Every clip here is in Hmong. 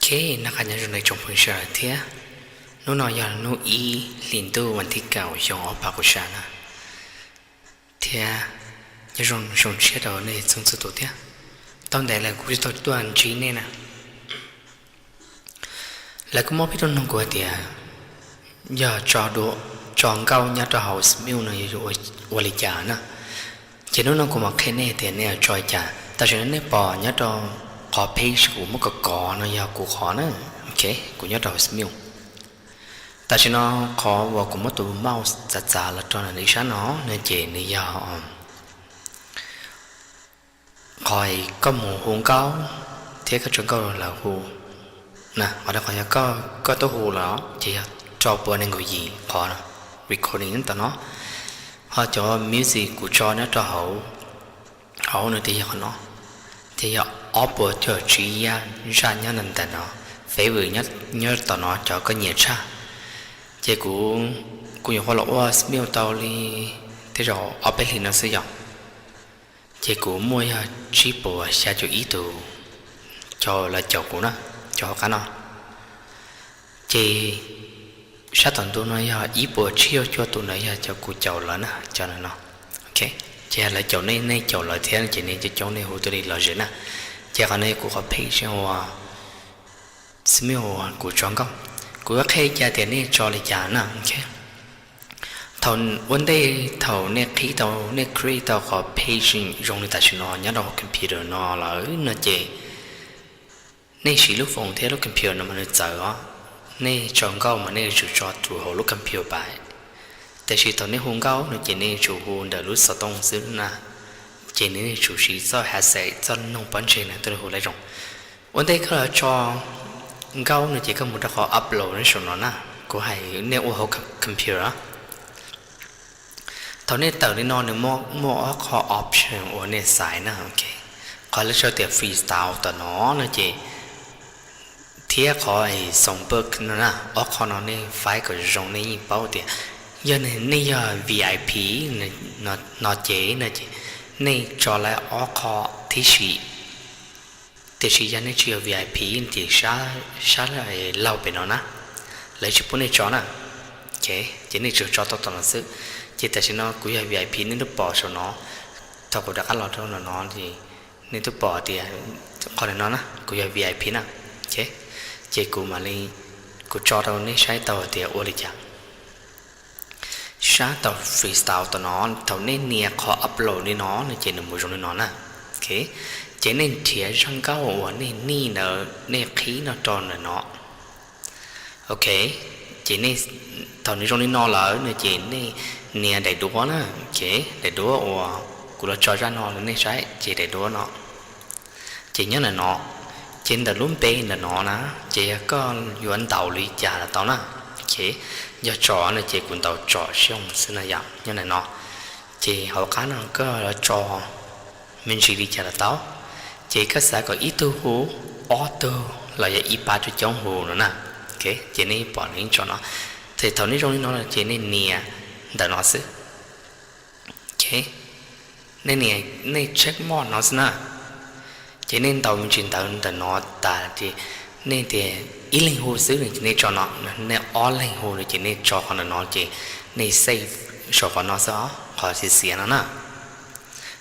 Eb, noj qab nyob zoo nej tsoom phooj ywg sawv daws thiab. Hnub no yog hnub ib hlis ntuj vas thib kaum xyoo ob phav kaum xya na, thiab nyob zoo zoo siab rau nej txhua txhua tus thiab. Tau ntev lawm kuv tsis tau tuaj ntsib nej na. Lawv kuj muaj peb tug nug kuv hais tias yog tso nkauj nyob rau hauv Smule no yuav ua li cas na. Ces hnub no kuv mam qhia nej tias nej yuav tso li cas. Tam sim no nej pom nyob rau qhov page kuv muab kov kov no yog kuv qhov na. Ok, kuv nyob rau hauv Smule. Tam sim no qhov uas kuv muab tus mouse txav txav los rau ntawm ib sab no no ces nws yog qhov koj mus hu nkauj thiab koj tso nkauj lawv hu na. Qhov no qhov yog koj tuaj hu los ces yog rau pua nees nkaum yim qhov recording nyob tom no. Ho cov music kuv tso nyob rau hauv, hauv no ces yog qhov no, ces yog ob puas cuaj caum tsib zaj nyob ntawm no, favorite nyob tom no cov koj nyiam tshaj. Ces kuv, kuv nyuam qhuav los ua Smule tau li tej zaum ob peb hlis no xwb yom. Ces kuv muaj yog tsib puas xya caum ib tus cov lawv caum kuv na, cov hauv qab no. Ces sab tom ntug no yog ib puas tsib caug cuaj tus ntawd yog cov kuv caum lawv na, cov no. Ok, ces yog lawv caum nej, nej caum lawv thiab ces nej coob coob nej hu tuaj li los zem na. Ces qhov no yog kuv qhov page uas Smule uas kuv tso nkauj. Kuv yuav qhia li cas tias nej tso li cas na. Thaum ua ntej thaum nej qhib tau, nej create tau qhov page zoo li tam sim no nyob rau hauv computer no lawm no ces nej siv lub phone thiab lub computer no mas nws txawv os. Nej tso nkauj mas nej yuav tsum tso rau hauv lub computer pais, tiam sis thaum nej hu nkauj no ces nej yuav tsum hu ntawm lub xov tooj xwb na. Ces nej yuav tsum siv txoj headset, txoj noog pob ntseg na tuaj hu lawv zoo. Ua ntej koj los tso nkauj no ces koj mus rau qhov upload nyob saum no na. Kuv hais nej ua hauv computer. Thaum nej tawm li no nws muaj ob qho option uas nej xaiv na. Qhov lawv sau tias freestyle tom no no ces thiab qhov soundboard no na, ob qho no nej faib kom zoo nej yeej paub tias yog nej yog VIP no ces, no ces nej tso lawv ob qho tib si. Tiam sis yog nej tsis yog VIP ces sab laug pem no na, lawv tsis pub nej tso na. Ces nej tsuas tso tau tom no xwb. Ces tam sim no kuv yog VIP, nej twb pom saum no, thaum kuv rov qab los rau no no, nej twb pom tias qhov no na kuv yog VIP na. Ces kuv mam li, kuv tso rau nej saib tau tias ua li cas. Sab tau freestyle tom no, thaum nej nias qhov upload li no no ces nws mus zoo li no na. Ces nej nrhiav zaj nkauj uas nej nij ntawd nej qhib no rau ntawm no. Ok, ces thaum nws zoo li no lawm no ces nej nias daim duab na. Ces daim duab uas kuv los tso zaj no rau nej saib ces daim duab no. Ces nyob ntawm no, ces ntawm lub npe ntawm no na, ces yog koj yuav ntaus li cas los tau na. Ces yog tsom no ces kuv ntaus tsom xyooj xwb na yom, nyob ntawm no. Ces hauv qab no koj yuav tso me ntsis li cas los tau. Ces koj xav kom ib tug hu, ob tug los yog ib pab coob coob hu no na. Ces nej pom nws yeej tso no. Ces thaum nej zoo li no ces nej nias ntawm no xwb. Nej nias, nej check mark no xwb na. Ces nej ntaus me ntsis ntawv ntawm no tas ces nej tias ib leeg hu xwb ces nej tso no, nej ob leeg hu no ces nej tso qhov ntawm no ces nej save saum qhov no xwb os, qhov xiav xiav no na.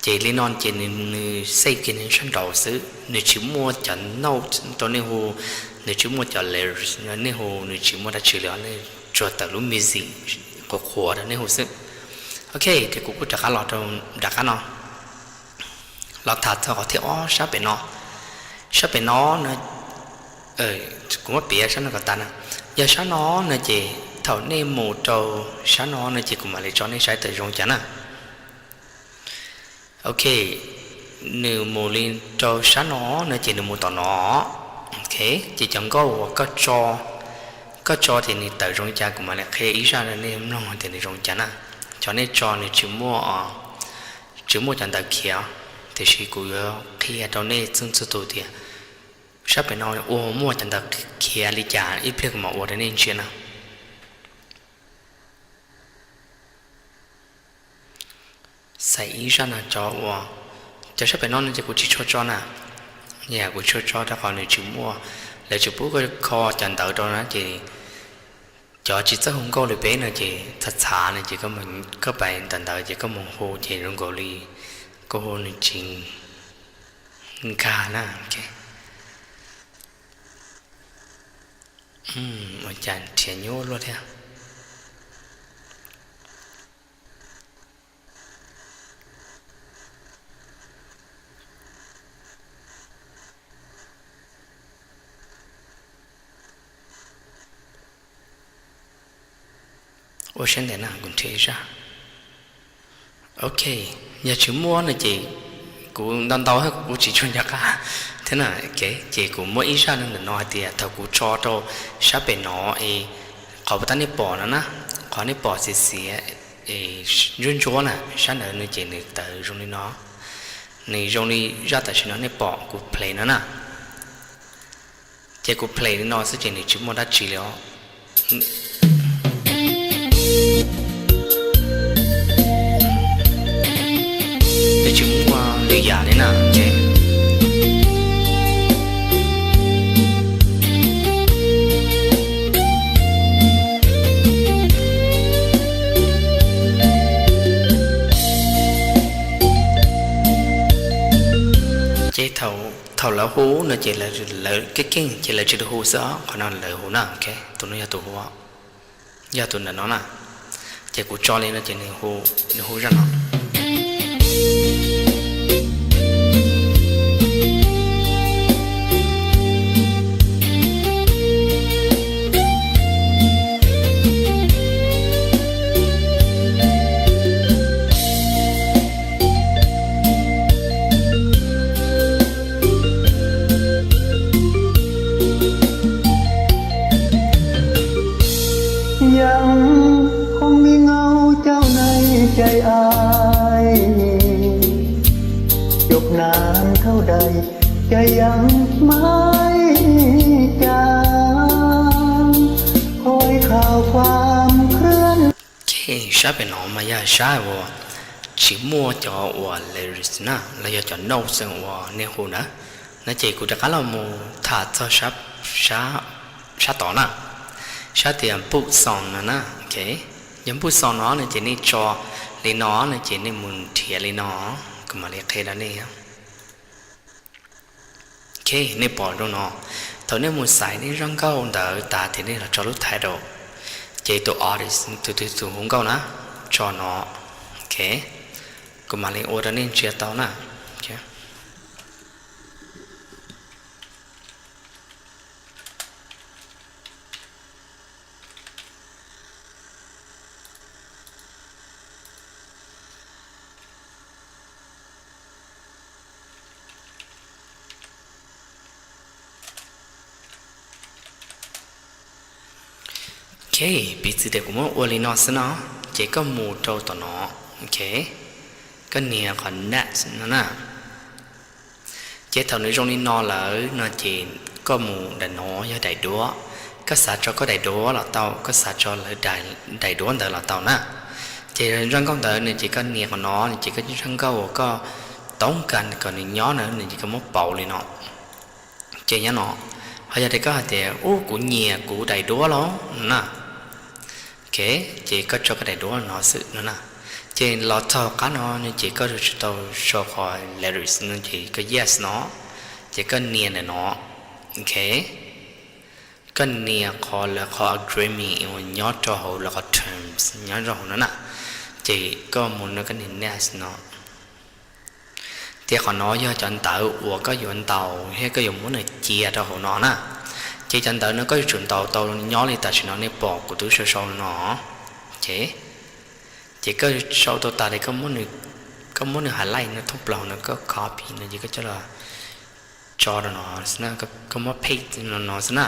Ces li no ces nws save kiag nws sab nraud xwb, nws tsis muaj cov note rau nej hu, nws tsis muaj cov lyrics nej hu, nws tsis muaj dab tsi li, nej tsuas tawm lub music qhuav qhuav rau nej hu xwb. Ok, ces kuv kuj rov qab los rau nram qab no, los tham txog qhov thib ob sab pem no. Sab pem no, kuv muab piav sab no kom tas na. Yog sab no no ces thaum nej mus rau sab no no ces kuv mam li tso nej saib tawm zoo cas na. Ok, nws mus li rau sab no no ces nws mus tom no. Ok, ces cov nkauj uas koj tso ces nws tawm zoo li cas kuv mam li qhia ib zaj rau nej mloog tias nws zoo li cas na. Cov nej tso nws tsis muaj, tsis muaj cov ntawv khiav, tiam sis kuv yuav qhia rau nej txhua txhua tus tias sab pem no ua muaj cov ntawv khiav li cas ib pliag kuv mam ua rau nej ntsia na. Xaiv ib zaj no cov uas, cov sab pem no no ces kuv tsis tshua tso na. Yam kuv tsis tshua tso rau qhov nws tsis muaj lawv tsis pub koj kho cov ntawv rau na ces cov tsis txawj hu nkauj li peb no ces txhav txhav no ces koj pais ntawm ntawd ces koj mus hu ces zoo nkaus li koj hu nws tsis nkag na. Ua cas nrhiav nyuaj luaj thiab. Ua siab ntev na, kuv nrhiav ib zaj. Ok, yog tsis muaj no ces kuv ntau ntau kuv tsis tshua nco qab thiab na. Ces kuv muaj ib zaj ntawm no hais tias thaum kuv tso rau sab pem no es qhov puas tab nej pom no na, qhov nej pom xiav xiav es ntsuab ntsuab na, sab ntawd no ces nws tawm zoo li no. Nws zoo li zaj tam sim no nej pom kuv play no na. Ces kuv play li no xwb ces nws tsis muaj dab tsi li os. Nws tsis muaj lwm yam li na. Ces thaum lawv hu no ces lawv keej keej ces lawv tsis hu xwb os, qhov no lawv hu na. Tus no yog tus hu, yog tus ntawm no na. Ces kuv tso li no ces nws hu zaj no. Sab pem no mas yog sab uas tsis muaj cov uas lyrics na, los yog cov notes uas nej hu na. No ces kuv rov qab los mus tham txog sab tod na, sab tias nput song no na. Yog nput song no no ces nej tso li no no ces nej mus nrhiav li no, kuv mam li qhia rau nej. Ok, nej pom zoo no, thaum nej mus xaiv nej zaj nkauj ntawd tas ces nej los tso lub title, ces tus artist, tus tus hu nkauj na, tso no. Ok, kuv mam li ua rau nej ntsia tau na. Ok, piv txwv tias kuv muab ua li no xwb no, ces koj mus rau tom no. Ok, koj nias qhov next no na. Ces thaum nws zoo li no lawm no ces koj mus daim no yog daim duab. Koj xav tso koj daim duab los tau, koj xav tso lawv daim duab ntawd los tau na. Ces zaj nkauj ntawd no ces koj nias qhov no no ces koj zaj nkauj uas koj toob kas kom nws nyob na no ces koj muab pauv li no. Ces nyob no, ho yog tias koj hais tias ub kuv nyiam kuv daim duab los no na. Ok, ces koj tso koj daim duab no xwb no na. Ces los txog qab no no ces koj yuav tsum tau sau qhov lyrics no ces koj yes no, ces koj nias ntawm no. Ok, koj nias qhov lawv qhov agreement uas nyob rau hauv lawv qhov terms nyob rau hauv no na. Ces koj mus no koj nias next no. Ces qhov no yog cov ntawv uas koj yuav ntaus thiab koj yuav muab nws cia rau hauv no na. Ces cov ntawv no koj yuav tsum ntaus tau nyob li tam sim no nej pom kuv twb sau sau no. Ces koj sau tau tas ces koj muab nws highlight no thoob plaws no koj copy no ces koj coj los tso rau no, koj muab paste no xwb na.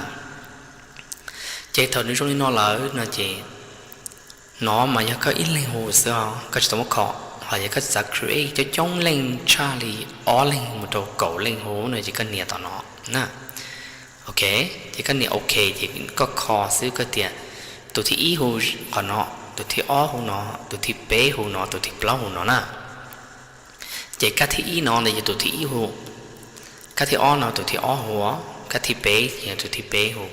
Ces thaum nws zoo li no lawm no ces no mas yog koj ib leeg hu xwb os, koj tsis tau muab kho. Ho yog koj xav create coob coob leej tshaj li ob leeg mus rau kaum leej hu no ces koj nias tom no na. Ok, ces koj nias ok ces koj kho xwb, koj tias tus thib ib hu qhov no, tus thib ob hu no, tus thib peb hu no, tus thib plaub hu no na. Ces kab thib ib no ntawd yog tus thib ib hu, kab thib ob no tus thib ob hu os, Kab thib peb yog tus thib peb hu,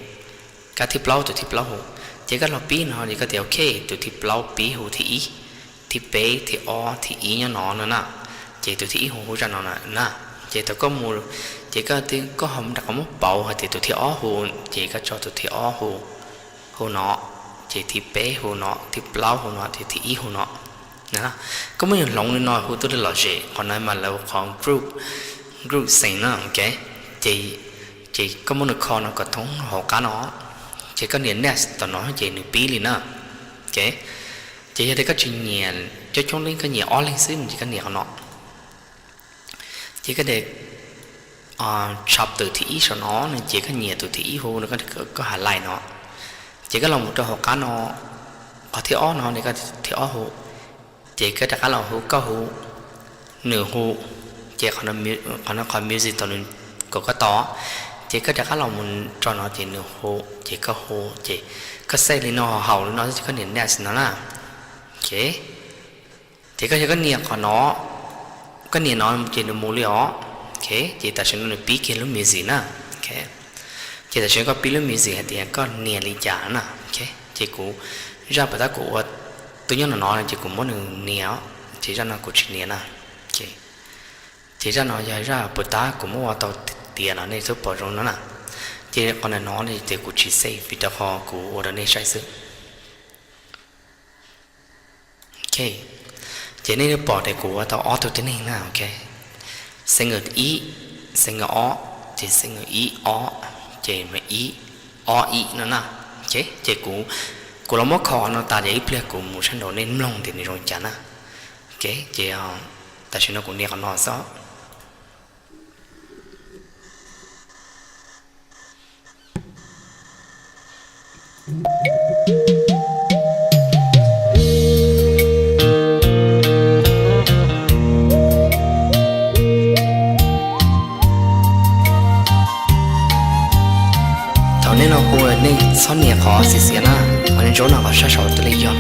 kab thib plaub tus thib plaub hu. Ces koj los pib no ces koj tias ok, tus thib plaub pib hu thib ib, thib peb thib ob thib ib nyob no no na. Ces tus thib ib hu hu zaj no na. Ces thaum koj mus, ces koj twb koj ho rov qab muab pauv hais tias tus thib ob hu, ces koj tso tus thib ob hu, hu no, ces thib peb hu no, thib plaub hu no, ces thib ib hu no. Koj muab yus hloov li no hu tuaj li lom zem, qhov no mas lawv hu qhov group, group xeem na. Ces, ces koj muab nws kho no kom thoob hauv qab no, ces koj nias next tom no ces nws pib li na. Ces yog tias koj tsis nyiam coob coob leej, koj nyiam ob leeg xwb no ces koj nias qhov no. Ces koj tias chapter thib ib saum no no ces koj nias tus thib ib hu no, koj highlight no. Ces koj los mus rau hauv qab no, qhov thib ob no, koj thib ob hu, ces koj rov qab los hu, koj hu, nws hu, ces qhov no qhov music tau nws kom koj tos, ces koj rov qab los mus tso no ces nws hu, ces koj hu, ces koj save li no, haum li no ces koj nias next no na. Ces koj yog koj nias qhov no, koj nias no ces nws mus li os. Ces tam sim no nws pib kiag lub music na. Ces tam sim no koj pib lub music hais tias koj nias li cas na. Ces kuv, zaj puas tab kuv ua, twb nyob no no ces kuv muab nws nias, ces zaj no kuv tsis nias na. Ces zaj no yog zaj puas tab kuv muab ua tau tiav no nej twb pom zoo no na. Ces qhov ntawm no ces kuv tsis save vim rau qhov kuv ua rau nej saib xwb. Ces nej twb pom tias kuv ua tau ob tug tib neeg na. Singer ib, singer ob, ces singer ib ob, ces ib ob ib no na. Ces kuv, kuv los muab kho no tas ces ib pliag kuv mus saib nraud nej mloog tias nws zoo cas na. Ces tam sim no kuv nias qhov no xwb. Thaum nej los hu nej txhob nias qhov xiav xiav na, qhov ntsuab no qhov sab saud twb li yog.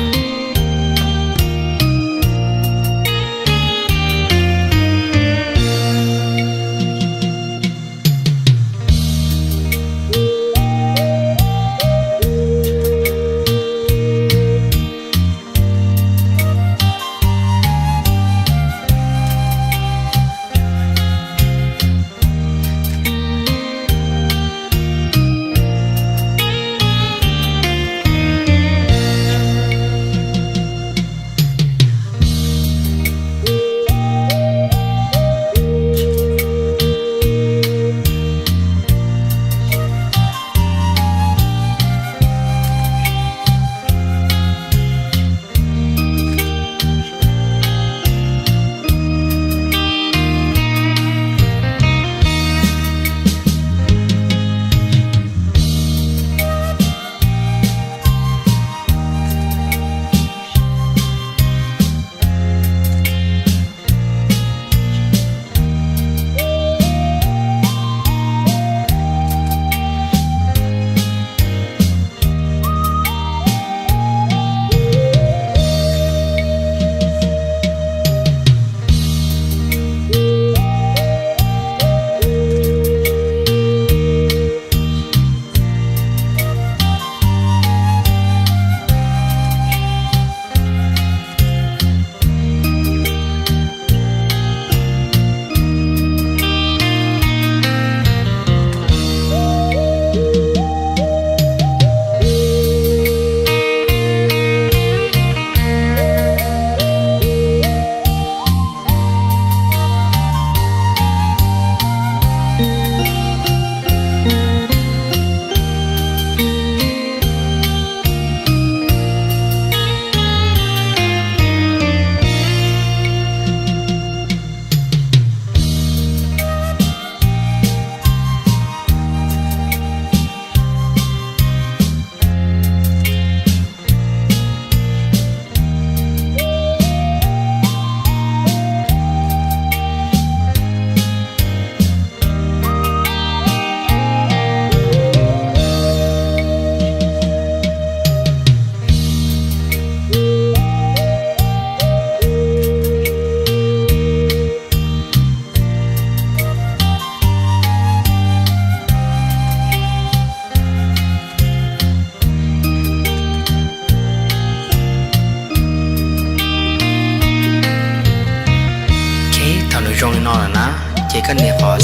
Koj nias qhov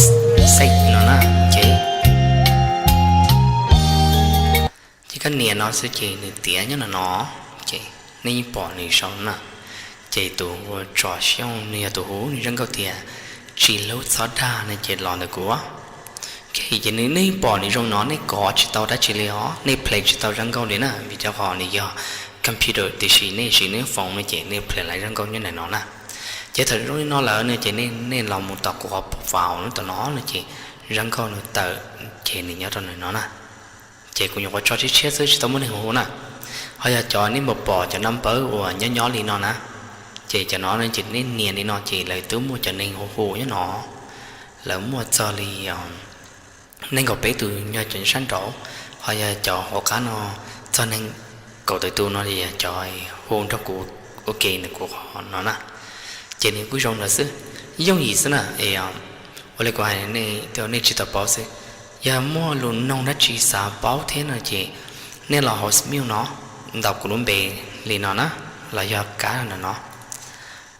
save no na, ces, ces koj nias no xwb ces nws tiav nyob no no, ces nej yeej pom nws zoo na. Ces tus ua tso xyooj nws yog tus hu nws zoo nkauj tias Tsis Hlub Txhob Dag no ces los ntawm kuv. Ok, ces nws nej pom nws zoo no nej kov tsis tau dab tsi li os, nej play tsis tau zoo nkauj li na, vim rau qhov nws yog computer tiam sis nej siv nej foos no ces nej play lawv zoo nkauj nyob ntawm no na. Ces thaum zoo li no lawm no ces nej los mus tom kuv qhov profile lub tom no no ces zoo nkauj nws tawm, ces nws nyob rau ntawm no na. Ces kuv nyuam qhuav tso tshiab tshiab xwb tsis tau muaj neeg hu na. Ho yog cov nej mus pom cov naj npawb uas nyob nyob li no na, ces cov no no ces nej nias li no ces lawv twb muaj cov neeg hu hu nyob no. Lawv muaj txog li nees nkaum peb tus nyob cov sab nraud, ho yog cov hauv qab no txog nees nkaum tawm tus no yog cov hu nrog kuv ua ke ntawm kuv qhov no na. Ces nws kuj zoo ntawd xwb, yooj yim xwb na. Ua li kuv hais nej tau nej tsis tau paub xwb. Yog muaj lus noog dab tsi xav paub thiab no ces nej los hauv Smule no, ntaus kuv lub npe li no na, los yog kab ntawm no.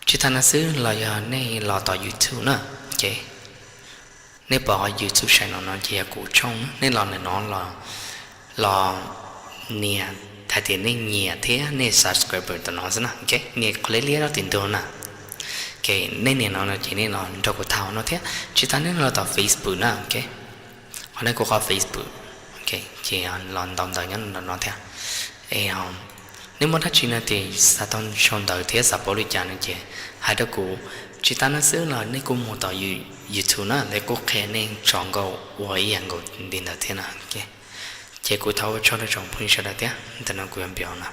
Tsis tas no xwb los yog nej los tom YouTube na, ok, nej pom qhov YouTube channel no ces yog kuv tshooj, nej los ntawm no los nias hais tias nej nyiam thiab nej subscriber tom no xwb na, ok, nias qhov liab liab rau tim ntug na. Ok, nej nias no no ces nej los nrog kuv tham no thiab, tsis tas nej los tom Facebook na, ok, qhov nej kuv qhov Facebook, ok, ces los ntaus ntawv nyob no thiab. Es nej muaj dab tsi no ces xav tau sau ntawv thiab xav paub li cas no ces hais rau kuv. Tsis tas no xwb los nej kuj mus tom YouTube na, lawv kuj qhia nej tso nkauj ua ib yam nkaus li ntawd thiab na. Ces kuv thov ua tsaug rau tsoom phooj ywg sawv daws thiab, ntawm no kuv yuav npiav na.